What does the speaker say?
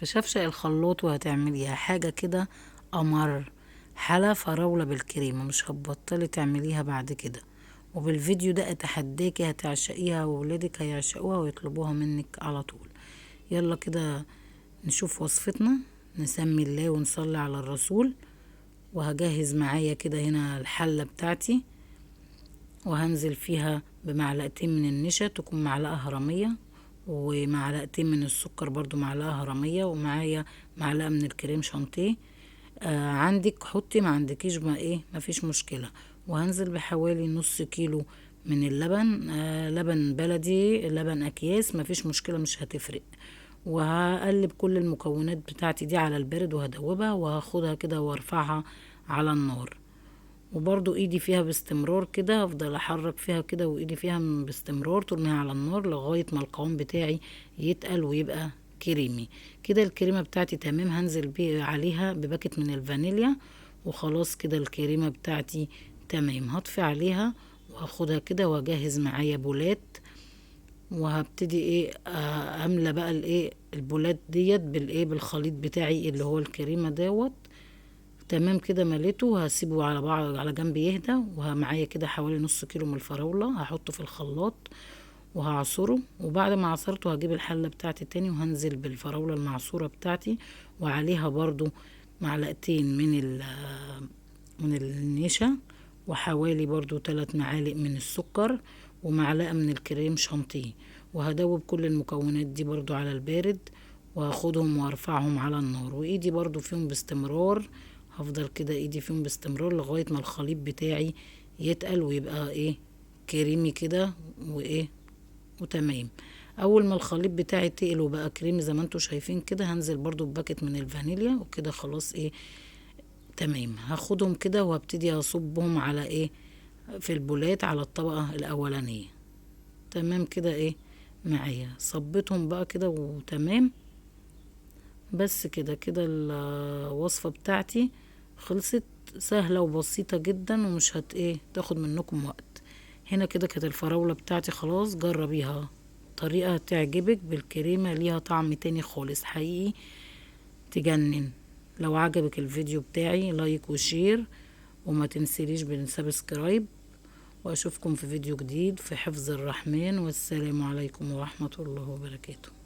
في شفشق الخلاط وهتعمليها حاجة كده قمر، حلا فراولة بالكريمة، مش هتبطلي تعمليها بعد كده. وبالفيديو ده اتحداكي هتعشقيها وولادك هيعشقوها ويطلبوها منك على طول. يلا كده نشوف وصفتنا، نسمي الله ونصلي على الرسول. وهجهز معايا كده هنا الحلة بتاعتي، وهنزل فيها بمعلقتين من النشا، تكون معلقة هرمية، ومعلقتين من السكر برضو معلقة هرمية، ومعايا معلقة من الكريم شانتيه. عندك حطي، ما عندكيش ما ايه مفيش مشكلة. وهنزل بحوالي نص كيلو من اللبن، لبن بلدي، لبن اكياس، مفيش مشكلة مش هتفرق. وهقلب كل المكونات بتاعتي دي على البارد وهدوبها، وهاخدها كده وارفعها على النار. وبرضو ايدي فيها باستمرار كده، هفضل احرك فيها كده وايدي فيها باستمرار طول ما هي على النار لغاية ما القوام بتاعي يتقل ويبقى كريمي كده. الكريمة بتاعتي تمام، هنزل بيه عليها بباكت من الفانيليا، وخلاص كده الكريمة بتاعتي تمام. هطفي عليها وهاخدها كده واجهز معايا بولات، وهبتدي ايه املى بقى الايه البولات ديت بالايه بالخليط بتاعي اللي هو الكريمة دوت. تمام كده مليته، وهسيبه على بعض على جنب يهدى. ومعايا كده حوالي نص كيلو من الفراولة هحطه في الخلاط وهعصره. وبعد ما عصرته هجيب الحلة بتاعتي تاني وهنزل بالفراولة المعصورة بتاعتي، وعليها برضو معلقتين من النشا، وحوالي برضو 3 معالق من السكر، ومعلقة من الكريم شانتيه. وهدوب كل المكونات دي برضو على البارد، وهاخدهم وارفعهم على النار، وايدي برضو فيهم باستمرار. هفضل كده ايدي فيهم باستمرار لغاية ما الخليط بتاعي يتقل ويبقى ايه كريمي كده وايه وتمام. اول ما الخليط بتاعي تقل وبقى كريمي زي ما انتوا شايفين كده، هنزل برضو بباكت من الفانيليا وكده خلاص ايه تمام. هاخدهم كده وهبتدي اصبهم على ايه في البولات على الطبقة الاولانية. تمام كده ايه معايا، صبيتهم بقى كده وتمام. بس كده كده الوصفة بتاعتي خلصت، سهلة وبسيطة جدا ومش هت ايه تاخد منكم وقت. هنا كده كانت الفراولة بتاعتي خلاص، جربيها طريقة تعجبك بالكريمة، ليها طعم تاني خالص حقيقي تجنن. لو عجبك الفيديو بتاعي like و share، وما تنسيليش بال subscribe، واشوفكم في فيديو جديد. في حفظ الرحمن، والسلام عليكم ورحمة الله وبركاته.